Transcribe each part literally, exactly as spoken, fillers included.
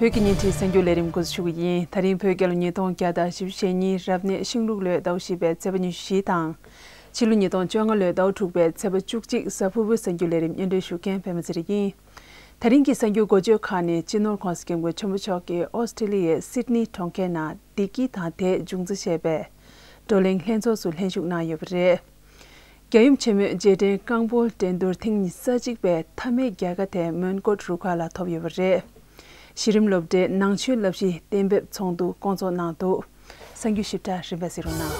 བོད་ཀྱི་ཉིན་བྱེད་གསར་འགྱུར་ལས་རིམ་འགོ་འཛུགས་ཞུ་གི་ཡིན། ད་རིང་བོད་རྒྱལ་ལོ་ཉིས་སྟོང་བརྒྱ་དང་བཞི་བཅུ་ཞེ་གཉིས་རབ་གནས་ཤིང་ལུག་ལོའི་ཟླ་བ་བཞི་པའི་ཚེས་པ་ཉི་ཤུ་བཞི་དང་། ཕྱི་ལོ་ཉིས་སྟོང་བཅོ་ལྔ་ལོའི་ཟླ་བ་དྲུག་པའི་ཚེས་པ་བཅུ་གཅིག་གཟའ་ཕུར་བུའི་གསར་འགྱུར་ལས་རིམ་སྙན་སྒྲོན་ཞུ་མཁན་པད་མ་ཚེ་རིང་ཡིན། ད་རིང་གི་གསར་འགྱུར་འགོ་བརྗོད་ཁག་ནི་སྤྱི་ནོར་༧གོང་ས་༧སྐྱབས་མགོན་ཆེན་པོ་མཆོག་གིས་ཨོ་སི་ཀྲི་ལི་ཡའི་སིད་ནི་གྲོང་ཁྱེར་ནང་བདེ་སྐྱིད་དང་དེས་འབྱུང་རྩ་ཞེས་པའི་བགྲོ་གླེང་ལྷན་ཚོགས་སུ་ལྷན་ཞུགས་གནང་ཡོད་པ་རེད། རྒྱལ་ཡུམ་ཆེན་མོའི་རྗེས་དྲན་རྐང་སྤོལ་འགྲན་བསྡུར་ཐེངས་ཉི་ཤུ་རྩ་གཅིག་པའི་མཐའ་མའི་རྒྱལ་ཁ་དེ་མོན་གྷོ་རུ་ཁག་ལ་ཐོབ་ཡོད་པ་རེད། གཞི་རིམ་སློབ་གྲྭའི་ནང་ཆོས་བསླབ་གཞི་གཏན་འབེབས་ཚོགས་འདུ་བསྐོང་ཚོགས་གནང་འདུག་གསར་འགྱུར་ཞིབ་ཕྲ་རིམ་པས་གཟིགས་རོགས་གནང་།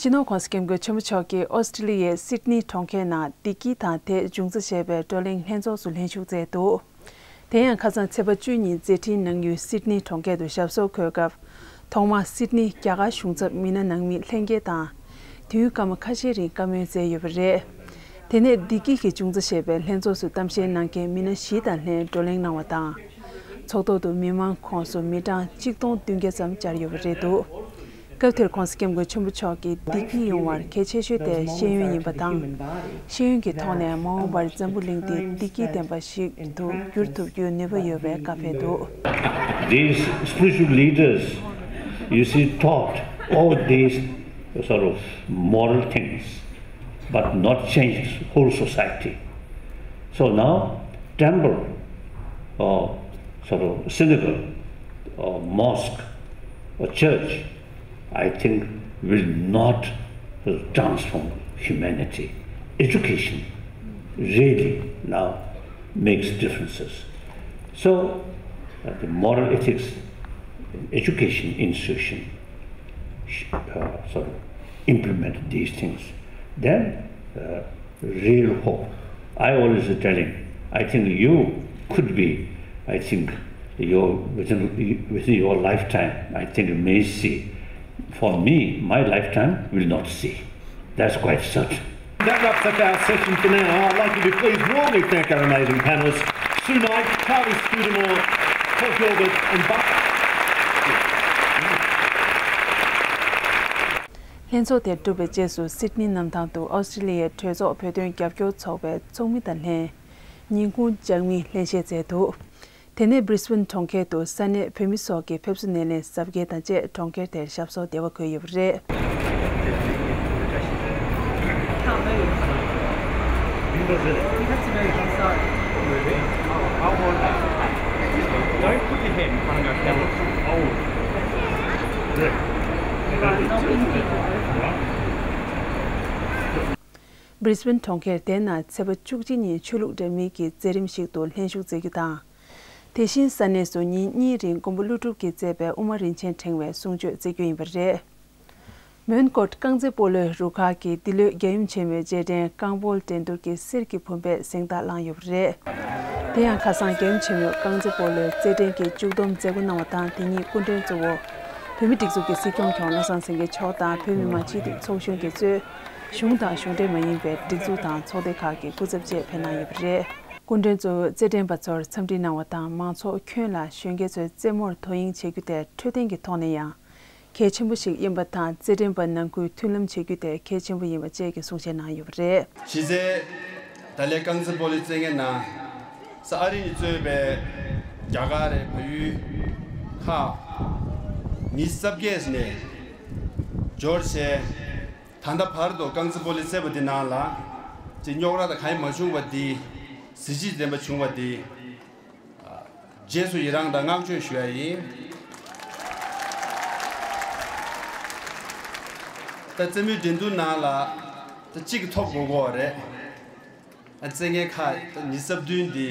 སྤྱི་ནོར་༧གོང་ས་༧སྐྱབས་མགོན་ཆེན་པོ་མཆོག་གིས་ཨོ་སི་ཀྲི་ལི་ཡའི་སིད་ནི་གྲོང་ཁྱེར་ནང་བདེ་སྐྱིད་དང་དེས་འབྱུང་རྩ་ཞེས་པའི་བགྲོ་གླེང་ལྷན་ཚོགས་སུ་ལྷན་ཞུགས་མཛད་འདུག་དེ་ཡང་ཁ་སང་ཚེས་པ་བཅུ་ཉིན་མཛད་འཕྲིན་གནང་ཡུལ་སིད་ནི་གྲོང་ཁྱེར་དུ་ཞབས་སོར་འཁོད་སྐབས། ཐོག་མར་སིད་ནི་རྒྱ་གར་གཞུང་ཚབ་མི་སྣ་ནང་མི་ལྷན་རྒྱས་དང་། དུས་སྐར་མ་ཁ་ཤས་རིང་བཀའ་མོལ་མཛད་ཡོད་པ་རེད། དེ་ནས་བདེ་སྐྱིད་ཀྱི་འབྱུང་རྩ་ཞེས་པའི་ལྷན་ཚོགས་སུ་གཏམ་བཤད་གནང་མཁན་མི་སྣ་བཞི་དང་ལྷན་བགྲོ་གླེང་གནང་བ་དང་། ཚོགས་ཐོག་ཏུ་མི་མང་ཁོངས་སུ་མི་གྲངས་གཅིག་སྟོང་བདུན་བརྒྱ་ཙམ་བཅར་ཡོད་པ་རེད་འདུག་སྐབས་དེར་༧གོང་ས་༧སྐྱབས་མགོན་ཆེན་པོ་མཆོག་གིས་བདེ་སྐྱིད་ཡོང་བར་གལ་ཆེ་ཤོས་དེ་ཤེས་ཡོན་ཡིན་པ་དང་། ཤེས་ཡོན་གྱི་ཐོག་ནས་མ་འོངས་པར་འཛམ་བུ་གླིང་འདི་བདེ་སྐྱིད་ལྡན་པ་ཞིག་ཏུ་འགྱུར་ཐུབ་རྒྱུའི་ནུས་པ་ཡོད་པའི་བཀའ་ཕེབས་འདུག These spiritual leaders, you see, taught all these sort of moral things, but not changed whole society. So now, temple or sort of synagogue or mosque or church, I think, will not transform humanity. Education really now makes differences. So, uh, the moral ethics in education institution sh- uh, sort of implement these things. Then, uh, real hope. I always telling, I think you could be, I think, your within within your lifetime, I think you may see. For me, my lifetime will not see. That's quite certain. That wraps up our session for now. I'd like you to please warmly thank our amazing panellists, Sue Knight, Charlie Scudamore, Paul Gilbert and Bart. ལྷན་ཚོགས་དེ་གྲུབ་པའི་རྗེས་སུ་སིད་ནི་གནམ་ཐང་དུ་ཨོ་སི་ཀྲི་ལི་ཡའི་གྲོས་ཚོགས་བོད་དོན་རྒྱབ་སྐྱོར་ཚོགས་པའི་ཚོགས་མི་དང་ལྷན། ཉིན་གུང་ལྗང་མིན་ལྷན་བཞེས་མཛད་འདུག་དེ་ནས་སྦྲིས་བྷན་གྲོང་ཁྱེར་དུ་ས་གནས་བོད་མི་སོགས་ཀྱི་ཕེབས་བསུ་སྣེ་ལེན་གཟབ་རྒྱས་དང་བཅས་གྲོང་ཁྱེར་དེར་ཞབས་སོར་བདེ་བ་འཁོད་ཡོད་པ་རེད། Can't move. That's very bizarre. Don't put your head in front of a camera. Right, not in people. སྦྲིས་བྷན་གྲོང་ཁྱེར་དེ་ན་ཚེས་པ་བཅུ་གཅིག་ཉིན་ཆོས་ལུགས་འདྲ་མིན་གྱི་མཛད་རིམ་ཞིག་ཏུ་ལྷན་ཞུགས་མཛད་རྒྱུ་དང་། དེ་བཞིན་ས་གནས་སུ་ཉིན་གཉིས་རིང་མགོན་པོ་ཀླུ་སྒྲུབ་ཀྱིས་མཛད་པའི་དབུ་མ་རིན་ཆེན་ཕྲེང་བའི་གསུང་ཆོས་བསྩལ་རྒྱུ་ཡིན་པ་རེད། མོན་གྷོ་རྐང་རྩེད་སྤོ་ལོའི་རུ་ཁག་གིས་འདི་ལོའི་རྒྱལ་ཡུམ་ཆེན་མོའི་རྗེས་དྲན་རྐང་སྤོལ་འགྲན་བསྡུར་གྱི་གསེར་གྱི་བུམ་པས་གཟེངས་རྟགས་བླངས་ཡོད་པ་རེད། དེ་ཡང་ཁ་སང་རྒྱལ་ཡུམ་ཆེན་མོའི་རྐང་རྩེད་སྤོ་ལོའི་རྩེད་འགྲན་གྱི་མཇུག་བསྡོམས་མཛད་སྒོ་གནང་བ་དང་། དེ་ཉིད་སྐུ་མགྲོན་གཙོ་བོ་བོད་མིའི་སྒྲིག་འཛུགས་ཀྱི་སྲིད་སྐྱོང་མཆོག་བློ་བཟང་སེང་གེ་མཆོག་དང་། བོད་མི་མང་སྤྱི་འཐུས་ཚོགས་གཞོན་གྱིས་གཙོས་གཞུང་དང་གཞུང་འབྲེལ་མ་ཡིན་པའི་སྒྲིག་འཛུགས་དང་ཚོགས་སྡེ་ཁག་གི་སྐུ་ཚབ་བཅས་ཕེབས་གནང་ཡོད་པ་རེད། སྐུ་མགྲོན་གཙོ་བོས་རྩེད་འགྲན་པ་ཚོར་འཚམས་འདྲི་གནང་བ་དང་། མང་ཚོགས་ཁྱོན་ལ་གཞོན་སྐྱེས་ཚོའི་རྩེད་མོར་དོ་དབྱིངས་བྱེད་རྒྱུ་དེ་འཕྲོད་བསྟེན་གྱི་ཐོག་ནས་ཡང་གལ་ཆེན་པོ་ཞིག་ཡིན་པ་དང་། རྩེད་འགྲན་པ་ནང་ཁུལ་མཐུན་ལམ་བྱེད་རྒྱུ་དེ་གལ་ཆེན་པོ་ཡིན་པ་བཅས་ཀྱི་གསུང་བཤད་གནང་ཡོད་པ་རེད། གཞི་རྩའི་ད་ལན་རྐང་རྩེད་སྤོ་ལོའི་རྩེད་འགྲན་ནང་སྲས་ཨ་རི་ནས་གཙོས་པའི་རྒྱ་གར་རེད། བལ་ཡུལ་ཁག་ཉི་ཤུ་རྩ་བརྒྱད་ནས་འབྱོར་བྱས། ད་ལྟ་བར་དུ་རྐང་རྩེད་སྤོ་ལོ་རྩེད་པ་འདི་ནང་ལ་ཅིག་རྙོག་དྲ་དང་གང་ཡང་མ་བྱུང་བ་འདི། གཟི་བརྗིད་ལྡན་པ་བྱུང་བ་འདི། རྗེས་སུ་ཡི་རངས་དང་བསྔགས་བརྗོད་ཞུ་ཡ་ཡིན། ད་རྩེད་མོའི་འགྲན་བསྡུར་ནང་ལ་ད་གཅིག་གིས་ཐོབ་དགོས་ཀྱི་ཡོད་རེད། རྩེད་མཁན་ཁག་ད་ཉི་ཤུ་རྩ་བདུན་འདི་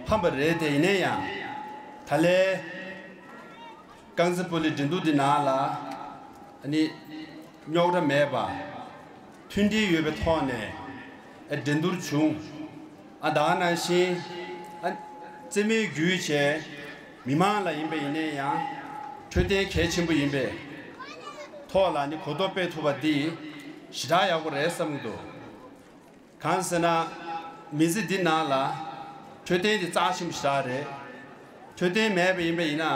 ཕམ་པ་རེད་དེ། ཡིན་ན་ཡང་ད་ལན་རྐང་རྩེད་སྤོ་ལོའི་འགྲན་བསྡུར་འདི་ནང་ལ་ཨ་ནི་རྙོག་དྲ་མེད་པ། མཐུན་སྒྲིལ་ཡོད་པའི་ཐོག་ནས་འགྲན་བསྡུར་བྱུང་། ཨ་ད་ག་ནང་བཞིན་ཨ་རྩེད་མོའི་བརྒྱུད་བྱས་མི་མང་ལ་ཡིན་པ་ཡིན་ན་ཡང་འཕྲོད་བསྟེན་གལ་ཆེན་པོ་ཡིན་པའི་ཐོག་ལ་ནི་གོ་རྟོགས་སྤེལ་ཐུབ་པ་འདི་ཞེ་དྲག་ཡག་པོ་རེད་བསམ་གྱི་འདུག་གང་ཟེར་ན། མི་ཚེ་འདི་ནང་ལ་འཕྲོད་བསྟེན་དེ་རྩ་ཆེན་པོ་ཞེ་དྲག་རེད། འཕྲོད་བསྟེན་མེད་པ་ཡིན་པ་ཡིན་ན།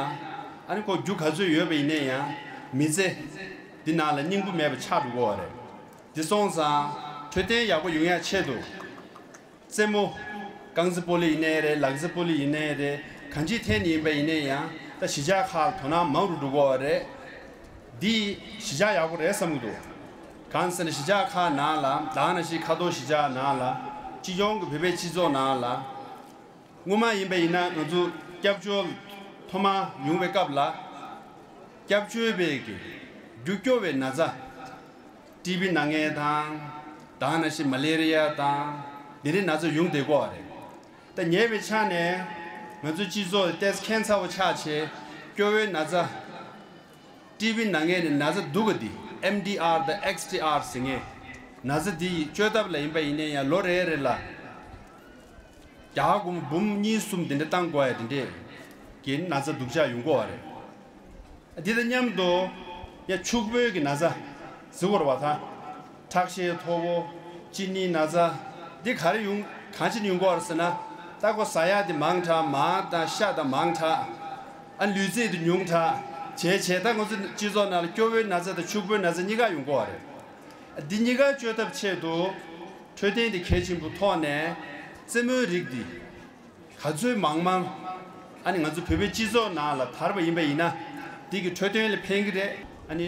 ཨ་ནི་ཁོ་རྒྱུ་ག་ཚོད་ཡོད་པ་ཡིན་ན་ཡང་མི་ཚེ་འདི་ནང་ལ་སྙིང་པོ་མེད་པ་ཆགས་འགྲོ་གི་ཡོད་རེད། འདི་སོང་ཙང་འཕྲོད་བསྟེན་ཡག་པོ་ཡོང་ཡ་ཆེད་དུ། རྩེད་མོ་ རྐང་རྩེད་སྤོ་ལོ་ཡིན་ནའི་རེད། ལག་རྩེད་སྤོ་ལོ་ཡིན་ནའི་རེད། གང་ཅིའི་ཐད་ནས་ཡིན་པ་ཡིན་ནའི་ཡང་ད་གཞིས་ཆགས་ཁག་ལ་དོ་སྣང་མང་རུ་འགྲོ་གི་ཡོད་རེད། འདི་གཞིས་ཆགས་ཡག་པོ་རེད་བསམ་གྱི་འདུག་གང་ཟེར་ན་གཞིས་ཆགས་ཁག་ནང་ལ་ད་ག་ནང་བཞིན་ཁ་ཐོར་གཞིས་ཆགས་ནང་ལ་སྤྱི་ཡོངས་ཀྱི་བོད་པའི་སྤྱི་ཚོགས་ནང་ལ་སྔོན་མ་ཡིན་པ་ཡིན་ན་ང་ཚོ་སྐྱབས་བཅོལ་ཐོག་མ་ཡོང་བའི་སྐབས་ལ་སྐྱབས་བཅོལ་བའི་གི་རྒྱུ་སྐྱོ་བའི་ན་ཚ། ཊི་བི་ན་མཁན་དང་། ད་ག་ནང་བཞིན་མ་ལེ་རི་ཡ་དང་། འདི་འདྲའི་ན་ཚ་ཡོང་བསྡད་ཀྱི་ཡོད་རེད། ད་ཉེ་བའི་ཆ་ནས་ང་ཚོའི་སྤྱི་ཚོགས་ཏོག་ཙམ་ཁྱད་མཚར་པོ་ཆགས་བྱས་སྐྱོ་བོའི་ན་ཚ། ཊི་བི་ན་མཁན་ནི་ན་ཚ་སྡུག་ག་འདི་ཨེམ་ཌི་ཨར་དང་ཨེགས་ཌི་ཨར་ཟེར་མཁན། ན་ཚ་འདི་ཡི་བཅོས་ཐབས་ལ་ཡིན་པ་ཡིན་ནའི་ཡང་ལོ་རེ་རེ་ལ་རྒྱ་གར་སྒོར་མོ་འབུམ་གཉིས་གསུམ་དེ་འདྲ་བཏང་དགོས་ཡ་དེ་འདྲས་ཀྱི་ན་ཚ་སྡུག་ཅག་ཡོང་གི་ཡོད་རེད། འདི་དང་མཉམ་དུ་ཡང་ཕྱུག་པོའི་གི་ན་ཚ་ཟེར་དགོས་རེད་པ། ད་ཁྲག་ཤེད་མཐོ་པོ། གཅིན་སྙི་ན་ཚ། འདི་ག་རེ་ཡོང་གང་ཕྱིར་ཡོང་གི་ཡོད་རེད་ཟེར་ན། ད་ཁོ་ཟ་ཡག་དེ་མང་དྲགས། མར་དང་ཤ་དང་མང་དྲགས། ཨ་ལུས་རྩལ་དེ་ཉུང་དྲགས་བྱས་བྱས་ད་ང་ཚོ་སྤྱི་ཚོགས་ནང་ལ་སྐྱོ་བོའི་ན་ཚ་དང་ཕྱུག་པོའི་ན་ཚ་གཉིས་ཀ་ཡོང་གི་ཡོད་རེད། འདི་གཉིས་ཀ་བཅོས་ཐབས་ཆེད་དུ་འཕྲོད་བསྟེན་དེ་གལ་ཆེན་པོ་ཐོག་ནས་རྩེད་མོའི་རིགས་འདི་ག་ཚོད་མང་མང་ཨ་ནི་ང་ཚོ་བོད་པའི་སྤྱི་ཚོགས་ནང་ལ་དར་བ་ཡིན་པ་ཡིན་ན་འདི་གི་འཕྲོད་བསྟེན་ལ་ཕན་གི་རེད། ཨ་ནི་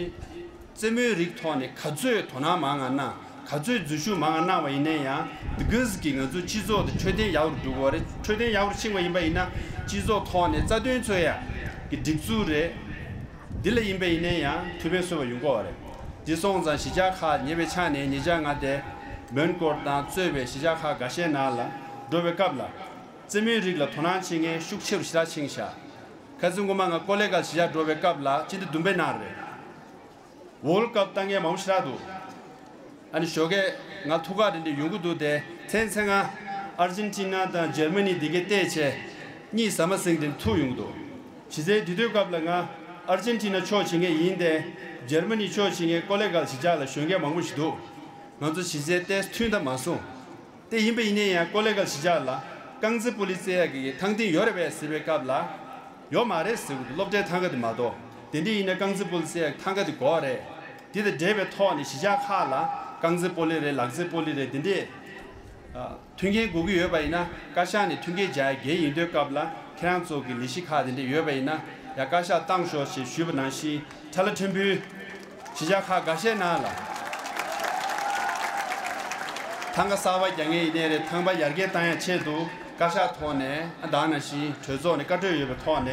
རྩེད་མོའི་རིགས་ཐོག་ནས་ག་ཚོད་དོ་སྣང་མང་ང་གནང་། ག་ཚོད་འཛུལ་ཞུགས་མང་ང་གནང་བ་ཡིན་ན་ཡང་འདི་གིས་ཀྱི་ང་ཚོ་སྤྱི་ཚོགས་དེ་འཕྲོད་བསྟེན་ཡག་རུ་འགྲོ་གི་རེད། འཕྲོད་བསྟེན་ཡག་རུ་ཕྱིན་པ་ཡིན་པ་ཡིན་ན་སྤྱི་ཚོགས་ཐོག་ནས་རྩ་དོན་འཚོལ་ཡ་གི་སྒྲིག་འཛུགས་རེད། འདི་ལ་ཡིན་པ་ཡིན་ན་ཡང་ཐུགས་ཕན་གསོས་པ་ཡོང་གི་ཡོད་རེད། འདི་སོང་ཙང་གཞིས་ཆགས་ཁག་ཉེ་བའི་ཆ་ནས་ཉེ་ཆར་ང་དེ་མོན་གྷོ་དང་གཙོས་པའི་གཞིས་ཆགས་ཁག་འགའ་ཤས་ནང་ལ་འགྲོ་བའི་སྐབས་ལ་རྩེད་མོའི་རིགས་ལ་དོ་སྣང་བྱེད་མཁན་ཤུགས་ཆེ་རུ་ཞེ་དྲག་ཕྱིན་ཤག་ཁ་སང་སྔོན་མ་ང་ཀོ་ལེ་གྷལ་གཞིས་ཆགས་འགྲོ་བའི་སྐབས་ལ་སྤྱི་ཟླ་བདུན་པའི་ནང་རེད། ཝོལ་ཀབ་ལྟ་མཁན་མང་པོ་ཞེ་དྲག་འདུག་ཨ་ནི་ཞོགས་ཀས་ང་ཐུག་ཁག་དེ་འདྲ་ཡོང་གི་འདུག་དེ་མཚན་མཚན་ང་ཨར་ཇེན་ཊི་ན་དང་ཇར་མ་ནི་དེ་གའི་བལྟས་བྱས་གཉིད་ཟ་མ་ཟིན་དེ་ཐུག་ཡོང་གི་འདུག་གཞི་རྩའི་དུས་ཚོད་སྐབས་ལ་ང་ཨར་ཇེན་ཊི་ན་ཕྱོགས་བྱེད་མཁན་ཡིན་ཏེ་ཇར་མ་ནི་ཕྱོགས་བྱེད་མཁན་ཀོ་ལེ་གྷལ་གཞིས་ཆགས་ལ་གཞོན་སྐྱེས་མང་པོ་ཞིག་འདུག་ང་ཚོ་གཞི་རྩའི་ཏོག་ཙམ་མཐུན་ད་མ་སོང་། དེ་ཡིན་པ་ཡིན་ན་ཡང་ཀོ་ལེ་གྷལ་གཞིས་ཆགས་ལ་རྐང་རྩེད་སྤོ་ལོ་རྩེ་ཡག་གི་ཐང་སྟེང་ཡོད་རེད་པས་ཟེར་བའི་སྐབས་ལ། ཡོད་མ་རེད་ཟེར་གི་འདུག་སློབ་གྲྭའི་ཐང་ག་དེ་མ་གཏོགས། དེ་འདྲ་ཡིན་ན་རྐང་རྩེད་སྤོ་ལོ་རྩེ་ཡག་ཐང་ག་དེ་དགོས་རེད། དེ་དང་འབྲེལ་བའི་ཐོག་ནས་གཞིས་ཆགས་ཁག་ལ་རྐང་རྩེད་སྤོ་ལོ་རེད། ལག་རྩེད་སྤོ་ལོ་རེད། དེ་འདྲས་མཐུན་རྐྱེན་དགོས་ཀྱི་ཡོད་པ་ཡིན་ན་བཀའ་ཤག་ནས་མཐུན་རྐྱེན་སྦྱར་ཡ་གལ་ཡིན་དུས་སྐབས་ལ་ཁྱེད་རང་ཚོ་གི་ལས་གཞི་ཁག་དེ་འདྲས་ཡོད་པ་ཡིན་ན་ཡང་བཀའ་ཤག་བཏང་ཤོག་ཞེས་ཞུས་པ་ནང་བཞིན་ཁྲ་ལ་ཕྲན་བུའི་གཞིས་ཆགས་ཁག་འགའ་ཤས་ནང་ལ་ཐང་ག་གསར་པ་རྒྱག་མཁན་ཡིན་ནའི་རེད། ཐང་པ་ཡར་རྒྱས་བཏང་ཡ་ཆེད་དུ་བཀའ་ཤག་ཐོག་ནས་ཨ་ད་ག་ནང་བཞིན་གྲོས་ཚོགས་ནས་བཀའ་འཁྲོལ་ཡོད་པའི་ཐོག་ནས་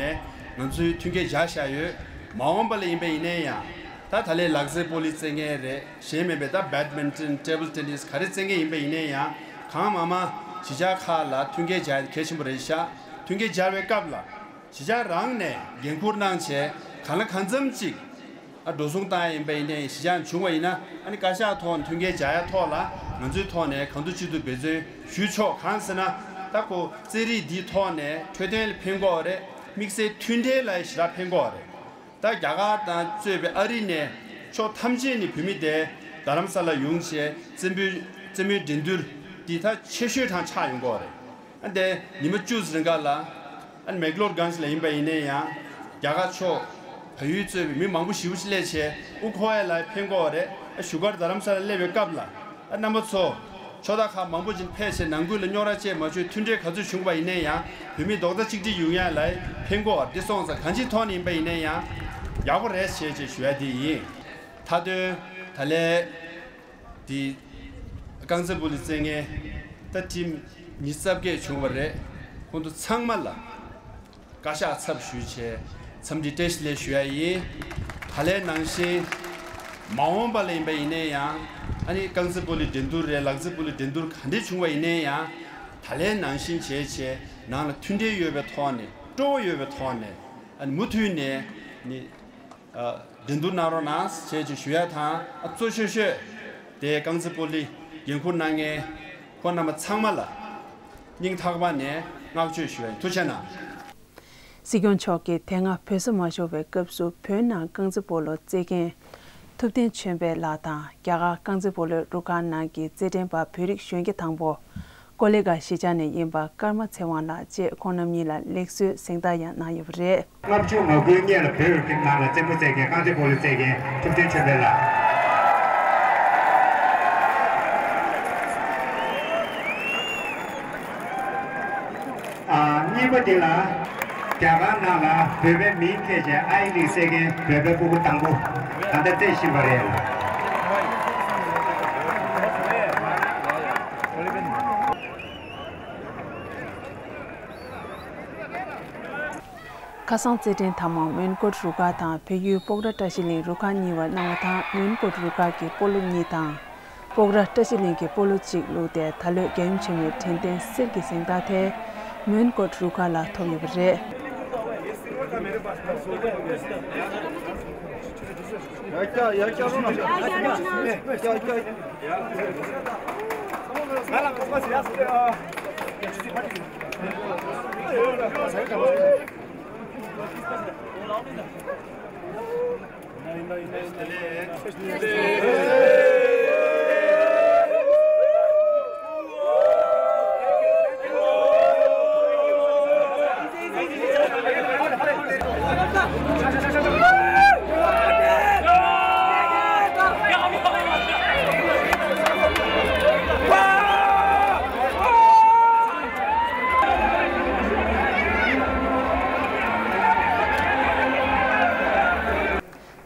ང་ཚོས་མཐུན་རྐྱེན་སྦྱར་བཞག་ཡོད། མ་འོངས་པ་ལ་ཡིན་པ་ཡིན་ནའི་ཡང་ད་ད་ལན་ལག་རྩེད་སྤོ་ལོ་རྩེ་མཁན་རེད། གཞན་མིན་པའི་ད་བེད་མིན་ཊོན། ཊེ་བལ་ཊེ་ནིས་ག་རེ་རྩེ་མཁན་ཡིན་པ་ཡིན་ནའི་ཡང་གང་མང་མང་གཞིས་ཆགས་ཁག་ལ་མཐུན་རྐྱེན་སྦྱར་ཡ་གལ་ཆེན་པོ་རེད་ཤག་མཐུན་རྐྱེན་སྦྱར་བའི་སྐབས་ལ་གཞིས་ཆགས་རང་ནས་འགན་འཁུར་གནང་བྱས་གང་ལ་གང་འཚམ་ཅིག་ཨ་འགྲོ་སོང་བཏང་ཡ་ཡིན་པ་ཡིན་ནའི་གཞིས་ཆགས་བྱུང་བ་ཡིན་ན་ཨ་ནི་བཀའ་ཤག་ཐོག་ནས་མཐུན་རྐྱེན་སྦྱར་ཡ་ཐོག་ལ་ང་ཚོའི་ཐོག་ནས་གང་ཐུབ་ཅི་ཐུབ་འབད་བརྩོན་ཞུ་ཆོག་གང་ཟེར་ན་ད་ཁོ་རྩེད་རིགས་འདིའི་ཐོག་ནས་འཕྲོད་བསྟེན་ལ་ཕན་གྱི་ཡོད་རེད། དམིགས་བསལ་མཐུན་སྒྲིལ་ལ་ཞེ་དྲག་ཕན་གྱི་ཡོད་རེད། ད་རྒྱ་གར་དང་གཙོས་པའི་ཨ་རི་ནས་ཕྱོགས་ཐམས་ཅད་ནས་བོད་མི་དེ་རྡ་རམ་ས་ལ་ཡོང་བྱས་རྩེད་འབུལ་རྩེད་མོའི་འགྲན་བསྡུར་འདི་ད་ཆེ་ཤོས་གྲངས་ཆགས་ཡོང་གི་ཡོད་རེད། ཨ་འདས་ཉི་མ་བཅུ་ཙམ་རིང་ག་ལ་ཨ་མེག་ལོར་གྷན་ཇི་ལ་ཡིན་པ་ཡིན་ནའི་ཡང་རྒྱ་གར་ཕྱོགས་བལ་ཡུལ་གཙོས་པའི་མི་མང་པོ་ཞེ་པོ་ཅིག་སླེབས་བྱས་དབུ་འཁོར་ཡ་ལ་ཕན་གྱི་ཡོད་རེད། ཨ་བཞུགས་སྒར་རྡ་རམ་ས་ལ་སླེབས་པའི་སྐབས་ལ་ཨ་རྣམ་པ་ཚོ། ཕྱོགས་མཐའ་ཁག་མང་པོ་ཅིག་ཕེབས་བྱས་ནང་ཁུལ་ལ་རྙོག་དྲ་བཅས་མ་བྱུང་མཐུན་སྒྲིལ་ག་ཚོད་བྱུང་བ་ཡིན་ནའི་ཡང་བོད་མི་རྡོག་རྩ་གཅིག་སྒྲིལ་ཡོང་ཡ་ལ་ཕན་གྱི་ཡོད་རེད། འདི་སོང་ཙང་གང་ཅིའི་ཐོག་ནས་ཡིན་པ་ཡིན་ནའི་ཡང་ཡག་པོ་རེད་ཞེས་ཅེས་ཞུ་ཡ་དེ་ཡིན། མཐའ་དོན་ད་ལན་འདི་རྐང་རྩེད་སྤོ་ལོ་རྩེད་མཁན་ད་ཊིམ་ཉི་ཤུ་རྩ་བརྒྱད་བྱུང་བ་རེད། ཁོང་ཚོ་ཚང་མ་ལ། བཀའ་ཤག་ཚབ་ཞུས་བྱས་འཚམས་འདྲི་བཀྲ་ཤིས་བདེ་ལེགས་ཞུ་ཡ་ཡིན། ད་ལན་ནང་བཞིན་མ་འོངས་པ་ལ་ཡིན་པ་ཡིན་ནའི་ཡང་ཨ་ནི་རྐང་རྩེད་སྤོ་ལོའི་འགྲན་བསྡུར་རེད། ལག་རྩེད་སྤོ་ལོའི་འགྲན་བསྡུར་ག་འདྲས་བྱུང་བ་ཡིན་ནའི་ཡང་ད་ལན་ནང་བཞིན་བྱས་བྱས་ནང་ལ་མཐུན་སྒྲིལ་ཡོད་པའི་ཐོག་ནས་སྤྲོ་བོ་ཡོད་པའི་ཐོག་ནས་ཨ་ནི་མུ་མཐུད་ནས་ནི་འགྲན་བསྡུར་གནང་རོགས་གནང་ཞེས་ཅིག་ཞུ་ཡ་དང་། ཨ་གཙོ་ཤོས་ཤོས་དེ་རྐང་རྩེད་སྤོ་ལོའི་འགན་འཁུར་གནང་མཁན་ཁོང་རྣམ་པ་ཚང་མ་ལ་སྙིང་ཐག་པ་ནས་བསྔགས་བརྗོད་ཞུ་ཡ་ཡིན། ཐུགས་རྗེ་གནང་། སྲིད་སྐྱོང་མཆོག་གིས་དེ་སྔ་བོད་སོག་མ་ཤོར་བའི་སྐབས་སུ་བོད་ནང་རྐང་རྩེད་སྤོ་ལོ་རྩེད་མཁན་ཐུབ་བསྟན་ཆོས་འཕེལ་ལགས་དང་རྒྱ་གར་རྐང་རྩེད་སྤོ་ལོའི་རུ་ཁག་ནང་གི་རྩེད་འགྲན་པ་བོད་རིགས་གཞོན་སྐྱེས་དང་པོ་ཀོ་ལི་གྷལ་གཞིས་ཆགས་ནས་ཡིན་པ་ཀརྨ་ཚེ་དབང་ལགས་བཅས་ཁོང་རྣམ་གཉིས་ལ་ལེགས་གསོལ་གཟེངས་རྟགས་ཡང་གནང་ཡོད་པ་རེད། ལྔ་བཅུ་ང་དགུའི་སྔོན་ལ་བོད་ཀྱི་ནང་ལ་རྩེད་མོ་རྩེད་མཁན་རྐང་རྩེད་སྤོ་ལོ་རྩེད་མཁན་ཐུབ་བསྟན་ཆོས་འཕེལ་ལགས། པོ་དེ་ལ་རྒྱ་གར་ནང་ལ་བོད་པའི་མིང་འཐེན་བྱས་ཨའི་ལིག་སེ་མཁན་བོད་པའི་སྤུ་གུ་དང་པོ་ད་ལྟ་རྩེད་བཞིན་པ་རེད། ཁ་སང་རྩེད་འགྲན་ཐ་མ་མོན་གྷོ་རུ་ཁག་དང་བལ་ཡུལ་སྤོག་ར་བཀྲ་ཤིས་གླིང་རུ་ཁག་གཉིས་བར་གནང་བ་དང་མོན་གྷོ་རུ་ཁག་གིས་སྤོ་ལོ་གཉིས་དང་། སྤོག་ར་བཀྲ་ཤིས་གླིང་གིས་སྤོ་ལོ་གཅིག་བླུགས་ཏེ་ད་ལོའི་རྒྱལ་ཡུམ་ཆེན་མོའི་དྲན་རྟེན་གསེར་གྱི་གཟེངས་རྟགས་དེ་མོན་གྷོ་རུ་ཁག་ལ་ཐོབ་ཡོད་པ་རེད།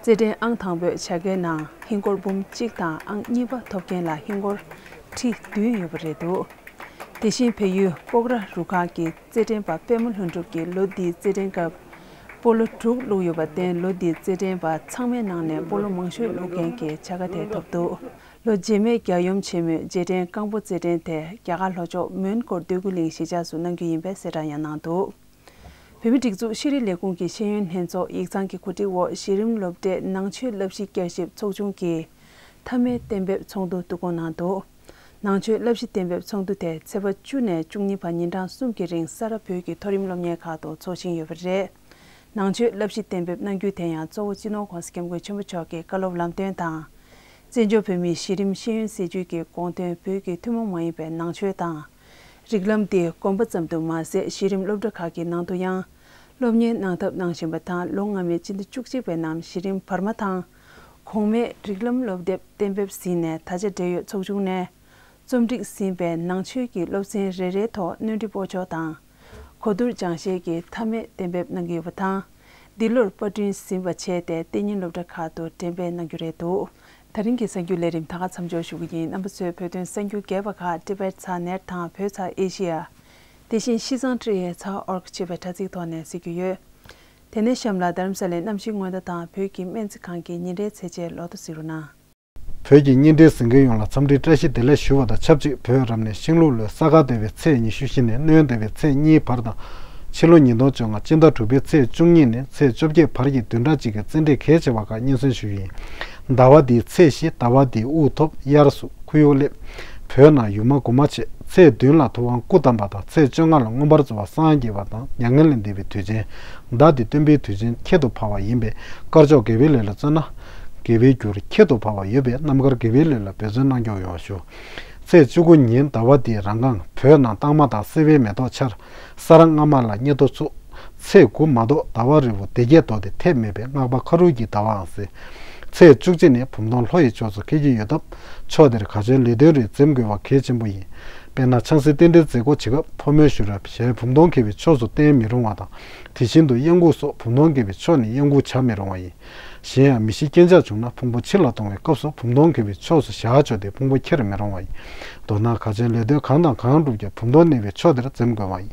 རྩེད་འགྲན་ཨང་དང་པོའི་བྱ་དགའི་ནང་ཧིན་སྒོར་འབུམ་གཅིག་དང་ཨང་གཉིས་པ་ཐོབ་མཁན་ལ་ཧིན་སྒོར་ཁྲི་བདུན་ཡོད་པ་རེད་འདུག་དེ་བཞིན་བལ་ཡུལ་སྤོག་ར་རུ་ཁག་གི་རྩེད་འགྲན་པ་པད་མ་ལྷུན་གྲུབ་ཀྱིས་ལོ་འདིའི་རྩེད་འགྲན་སྐབས་སྤོ་ལོ་དྲུག་བླུགས་ཡོད་པར་བརྟེན་ལོ་འདིའི་རྩེད་འགྲན་པ་ཚང་མའི་ནང་ནས་སྤོ་ལོ་མང་ཤོས་བླུགས་མཁན་གྱི་བྱ་དགའ་དེ་ཐོབ་འདུག་ལོ་རྗེས་མའི་རྒྱལ་ཡུམ་ཆེན་མོའི་རྗེས་དྲན་རྐང་སྤོལ་རྩེད་འགྲན་དེ་རྒྱ་གར་ལྷོ་ཕྱོགས་མོན་གྷོ་སྟོད་ཁུལ་གླིང་གཞིས་ཆགས་སུ་གནང་རྒྱུ་ཡིན་པའི་གསལ་བསྒྲགས་ཡང་གནང་འདུག་བོད་མིའི་སྒྲིག་འཛུགས་ཤེས་རིག་ལས་ཁུངས་ཀྱི་ཤེས་ཡོན་ལྷན་ཚོགས་ཡིག་ཚང་གི་གོ་སྒྲིག་འོག་གཞི་རིམ་སློབ་གྲྭའི་ནང་ཆོས་བསླབ་གཞི་བསྐྱར་ཞིབ་ཚོགས་ཆུང་གིས་མཐའ་མའི་གཏན་འབེབས་ཚོགས་འདུ་བསྡུ་སྐོང་གནང་འདུག་ནང་ཆོས་བསླབ་གཞི་གཏན་འབེབས་ཚོགས་འདུ་དེ་ཚེས་པ་བཅུ་ནས་བཅུ་གཉིས་བར་ཉིན་གྲངས་གསུམ་གྱི་རིང་ས་རཱ་བོད་ཀྱི་མཐོ་རིམ་སློབ་གཉེར་ཁག་ཏུ་འཚོགས་བཞིན་ཡོད་པ་རེད། ནང་ཆོས་བསླབ་གཞི་གཏན་འབེབས་གནང་རྒྱུ་དེ་ཡང་གཙོ་བོ་སྤྱི་ནོར་༧གོང་ས་༧སྐྱབས་མགོན་ཆེན་པོ་མཆོག་གི་བཀའ་སློབ་ལམ་སྟོན་དང་། བཙན་བྱོལ་བོད་མིའི་གཞི་རིམ་ཤེས་ཡོན་སྲིད་བྱུས་ཀྱི་དགོངས་དོན་བོད་ཀྱི་ཐུན་མོང་མ་ཡིན་པའི་ནང་ཆོས་དང་། རིགས་ལམ་དེ་དགོན་པ་ཙམ་དུ་མ་ཟད་གཞི་རིམ་སློབ་གྲྭ་ཁག་གི་ནང་དུ་ཡང་སློབ་གཉེར་གནང་ཐབས་གནང་བཞིན་པ་དང་ལོ་སྔ་མའི་སྤྱི་ཟླ་བཅུ་གཅིག་པའི་ནང་གཞི་རིམ་བར་མ་དང་། གོང་མའི་རིགས་ལམ་སློབ་དེབ་གཏན་འབེབས་ཟིན་ནས་ད་ཆ་འབྲེལ་ཡོད་ཚོགས་ཆུང་ནས་རྩོམ་སྒྲིག་ཟིན་པའི་ནང་ཆོས་ཀྱི་སློབ་ཚན་རེ་རེའི་ཐོག་སྣོན་འཕྲི་སྤོ་ཆོག་དང་། གོ་བསྡུར་སྦྱང་བཤད་ཀྱི་མཐའ་མའི་གཏན་འབེབས་གནང་གི་ཡོད་པ་དང་། འདི་ལོར་པར་སྐྲུན་ཟིན་པ་བྱས་ཏེ་གཏན་ཉིན་སློབ་གྲྭ་ཁག་ཏུ་འགྲེམས་སྤེལ་གནང་རྒྱུ་རེད་འདུག་དེ་རིང་གི་གསར་འགྱུར་ལས་རིམ་ད་ག་མཚམས་འཇོག་ཞུ་གི་ཡིན། རྣམ་པ་ཚོས་བོད་དོན་གསར་འགྱུར་རྒྱས་པ་ཁག་Tibet ཚ་ནེར་དང་བོད་ཚ་ཨེ་ཤི་ཡ། དེ་བཞིན་ཤིས་ཙང་ཀྲི་ཡེ་ཚ་ཨོར་ཅེས་པའི་དྲ་ཚིགས་ཐོག་ནས་གཟིགས་རྒྱུ་ཡོད། དེ་ནས་གཤམ་ལ་རྡ་རམ་ས་ལའི་གནམ་གཤིས་སྔོན་བརྡ་དང་བོད་ཀྱི་སྨན་རྩིས་ཁང་གི་ཉིན་རེའི་ཚེས་ཆའི་ལོ་ཐོ་གཟིགས་རོགས་གནང་། བོད་ཀྱི་བརྙན་འཕྲིན་གཟིགས་མཁན་ཡོངས་ལ་འཚམས་འདྲིའི་བཀྲ་ཤིས་བདེ་ལེགས་ཞུ་བ་དང་ཆབས་ཅིག་བོད་རབ་གནས་ཤིང་ལུག་ལོའི་ས་ག་ཟླ་བའི་ཚེས་ཉི་ཤུ་བཞི་ནས་སྣེའུ་ཟླ་བའི་ཚེས་གཉིས་བར་དང་། ཕྱི་ལོ་ཉིས་སྟོང་བཅོ་ལྔ་སྤྱི་ཟླ་དྲུག་པའི་ཚེས་བཅུ་གཉིས་ནས་ཚེས་བཅོ་བརྒྱད་བར་གྱི་བདུན་ཕྲག་གཅིག་གི་རྩེད་འགྲན་གལ་ཆེ་བ་ཁག་སྙན་སེང་ཞུ་རྒྱུ་ཡིན། ཟླ་བ་འདིའི་ཚེས་བཞི་ཟླ་བ་འདིའི་དབུགས་ཐོབ། དབྱར་སོ། ཁུ་ཡུག་སླེབས། བོད་ནང་ཡུར་མ་གུར་མ་ཆེ། ཚེས་བདུན་ལ་ཐུབ་དབང་སྐུ་བལྟམས་པ་དང་ཚེས་བཅོ་ལྔ་ལ་མངོན་པར་རྫོགས་པ་སངས་རྒྱས་པ་དང་མྱ་ངན་ལས་འདས་པའི་དུས་ཆེན། ཟླ་འདི་སྟོན་པའི་དུས་ཆེན་ཁྱད་དུ་འཕགས་པ་ཡིན་པས་དཀར་ཕྱོགས་དགེ་བའི་ལས་ལ་བརྩོན་ན། དགེ་བའི་རྒྱུར་ཁྱད་དུ་འཕགས་པ་ཡོད་པས་རྣམ་དཀར་དགེ་བའི་ལས་ལ་འབད་བརྩོན་གནང་སྐྱོང་ཡོང་བ་ཞུ། ཚེས་བཅུ་དགུ་ཉིན་ཟླ་བ་འདིའི་རང་གང་བོད་ནང་སྟག་མ་དང་སེ་བའི་མེ་ཏོག་འཆར། ས་ར་སྔ་མ་ལ་ཉེ་དུ་ཚུགས། ཚེས་དགུ་མ་གཏོགས་ཟླ་བ་རིལ་པོ་སྡེ་བརྒྱད་ཐོག་སྟེ་ཐེབས་མེད་པས་སྔགས་པ་ཁ་རུ་གྱི་ཟླ་བའང་ཟེར། ཚེས་བཅུ་གཅིག་ནི་བུམ་སྟོང་ལྷོ་ཡི་ཕྱོགས་སུ་འཁེལ་གྱི་ཡོད་སྟབས་ཕྱོགས་དེར་ག་ཆེན་ལས་དོན་རེ་འཛེམ་དགོས་པ་གལ་ཆེན་པོ་ཡིན། དཔེར་ན་ཆང་སའི་རྟེན་འབྲེལ་མཛད་སྒོ་བྱེད་སྐབས་ཕོ་མོའི་ཞུ་རབ་ཞལ་བུམ་སྟོང་འཁེལ་བའི་ཕྱོགས་སུ་བསྟན་མི་རུང་བ་དང་། དེ་བཞིན་དུ་གཡང་འགུགས་སོགས་བུམ་སྟོང་འཁེལ་བའི་ཕྱོགས་ནས་གཡང་འགུགས་བྱ་མི་རུང་བ་ཡིན། གཞན་ཡང་མི་ཤི་རྐྱེན་ཆག་བྱུང་ན་ཕུང་པོ་ཕྱི་ལ་གཏོང་བའི་སྐབས་སུ་བུམ་སྟོང་འཁེལ་བའི་ཕྱོགས་སུ་བཞག་ཆོག་སྟེ་ཕུང་པོ་ཁྱེར་མི་རུང་བ་ཡིན། མདོར་ན་ག་ཆེན་ལས་དོན་གང་དང་གང་བསྒྲུབ་ཀྱང་བུམ་སྟོང་གནས་པའི་ཕྱོགས་དེར་འཛེམ་དགོས་པ་ཡིན།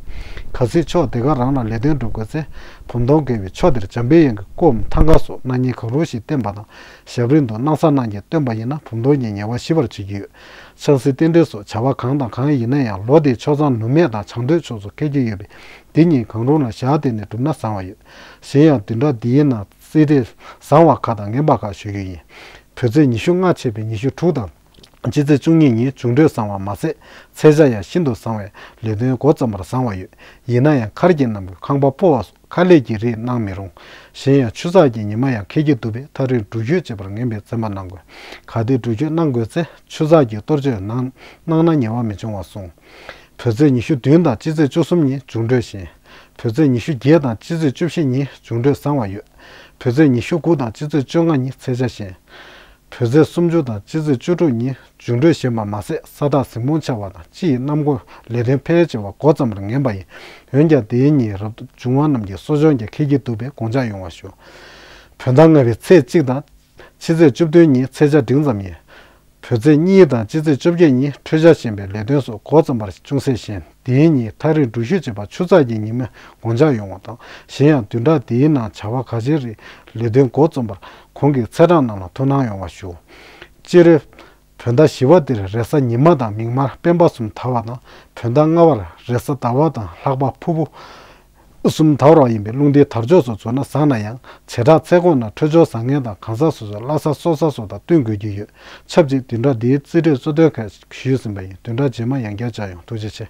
གལ་སྲིད་ཕྱོགས་དེ་ག་རང་ལ་ལས་དོན་སྒྲུབ་དགོས་ཚེ། བུམ་སྟོང་འཁེལ་བའི་ཕྱོགས་དེར་འཇམ་པའི་དབྱངས་ཀྱི་སྐུའམ་ཐང་ག་སོགས་སྣང་བརྙན་གང་རུང་ཞིག་བསྟན་པ་དང་། ཞབས་རིམ་དུ་སྣང་ས་སྣང་བརྒྱད་བསྟན་པ་ཡིན་ན་བུམ་སྟོང་གི་ཉེས་པ་ཞི་བར་བྱེད་ཀྱི་ཡོད། ཆང་སའི་རྟེན་འབྲེལ་སོགས་བྱ་བ་གང་དང་གང་ཡིན་ན་ཡང་ལོ་དེའི་ཆོས་མཚམས་ནུབ་སྨད་དང་བྱང་སྟོད་ཕྱོགས་སུ་འཁེལ་གྱི་ཡོད་པས། འདི་གཉིས་གང་རུང་ལ་ཞག་དེ་ནས་བསྒྲུབས་ན་བཟང་བ་ཡོད། གཞན་ཡང་བདུན་ཕྲག་འདིའི་ནང་རྩེད་འགྲན་བཟང་བ་ཁག་དང་ངན་པ་ཁག་ཞུ་རྒྱུ་ཡིན། བོད་ཚེས་ཉི་ཤུ་ལྔ་ཆད་པའི་ཉི་ཤུ་དྲུག་དང་། སྤྱི་ཚེས་བཅུ་གཉིས་ཉིན་འབྱུང་འཕྲོད་བཟང་བ་མ་ཟད། ཚེས་ཆ་ཡང་ཤིན་ཏུ་བཟང་བས་ལས་དོན་འགོ་བརྩམ་པར་བཟང་བ་ཡོད། ཡིན་ན་ཡང་མཁར་གྱི་ནང་གི་ཁང་པ་སྤོ་བ་སོགས་ཁ་ལས་ཀྱི་རིགས་གནང་མི་རུང་། གཞན་ཡང་ཆུ་ཚགས་ཀྱི་ཉི་མ་ཡང་འཁེལ་གྱི་འདུག་པས་ཐག་རིང་འགྲུལ་སྐྱོད་བྱེད་པར་ངེས་པའི་འཛེམ་པ་གནང་དགོས། གལ་ཏེ་འགྲུལ་སྐྱོད་གནང་དགོས་ཚེ་ཆུ་ཚགས་ཀྱི་གཏོར་སྐྱོད་གནང་གནང་ན་ཉེས་པ་མི་འབྱུང་བར་གསུངས། བོད་ཚེས་ཉི་ཤུ་བདུན་དང་སྤྱི་ཚེས་བཅུ་གསུམ་ཉིན་འབྱུང་འཕྲོད་ཞན། བོད་ཚེས་ཉི་ཤུ་བརྒྱད་དང་སྤྱི་ཚེས་བཅུ་བཞི་ཉིན་འབྱུང་འཕྲོད་བཟང་བ་ཡོད། བོད་ཚེས་ཉི་ཤུ་དགུ་དང་སྤྱི་ཚེས་བཅོ་ལྔ་ཉིན་ཚེས་ཆ་ཞན། བོད་ཚེས་སུམ་ཅུ་དང་སྤྱི་ཚེས་བཅུ་དྲུག་ཉིན་མཇུག་སྒྲིལ་བཞིན་པ་མ་ཟད། ས་ཐག་གཟིགས་མོ་ཆེ་བ་དང་སྤྱི་ཡི་གནམ་སྒོ་ལེགས་ལྡན་ཕལ་ཆེ་བ་འགོ་བརྩམས་པར་ངེས་པ་ཡིན། འོན་ཀྱང་དེའི་ཉིན་རབ་ཏུ་བྱུང་བ་རྣམས་ཀྱི་གསོ་སྦྱོང་གྱིས་འཁེལ་གྱི་འདུག་པས་དགོངས་འཇགས་ཡོང་བ་ཞུ། བོད་ཟླ་ལྔ་པའི་ཚེས་གཅིག་དང་། ཕྱི་ཚེས་བཅུ་བདུན་ཉིན་ཚེས་ཆ་འབྲིང་ཙམ་ཡིན། བོད་ཚེས་གཉིས་དང་སྤྱི་ཚེས་བཅོ་བརྒྱད་ཉིན་འཕྲོད་སྦྱོར་ཞེས་པའི་ལས་དོན་སོགས་འགོ་རྩོམ་པར་ཅུང་ཟད་ཞན། དེའི་ཉིན་ཐག་རིང་འགྲུལ་བཞུད་བྱེད་པ་ཆུ་ཚགས་ཀྱི་ཉིན་མོས་དགོངས་འཇགས་ཡོང་བ་དང་། གཞན་ཡང་བདུན་ཕྲག་འདིའི་ནང་བྱ་བ་ག་ཅིའི་རིགས་ལས་དོན་འགོ་རྩོམ་པར་གོང་གི་ཚེས་གྲངས་རྣམས་ལ་ཐུགས་སྣང་ཡོང་བ་ཞུ། སྤྱིར། བོད་ཟླ་བཞི་པ་འདིར་རེས་གཟའ་ཉི་མ་དང་མིག་དམར་སྤེན་པ་གསུམ་དར་བ་དང་། བོད་ཟླ་ལྔ་པར་རེས་གཟའ་ཟླ་བ་དང་ལྷག་པ་ཕུར་བུ་གསུམ་དར་བ་ཡིན་པས། རླུང་རྟའི་དར་ལྕོག་སོགས་རྫོགས་ན་བཟང་ན་ཡང་། བྱེ་བྲག་ཚེས་གོང་ན་འཕྲོད་སྦྱོར་བཟང་ངན་དང་། གང་ཟག་སོ་སོའི་བླ་གཟའ་སྲོག་གཟའ་སོགས་དང་བསྟུན་དགོས་ཀྱི་ཡོད། ཆབས་ཅིག་བདུན་ཕྲག་འདིའི་རྩིས་སྤྲོད་གཙོ་དོན་ཁག་ཞུས་ཟིན་པ་ཡིན། བདུན་ཕྲག་རྗེས་མ་ཡང་བསྐྱར་བཅར་ཡོང་། ཐུགས་རྗེ་ཆེ།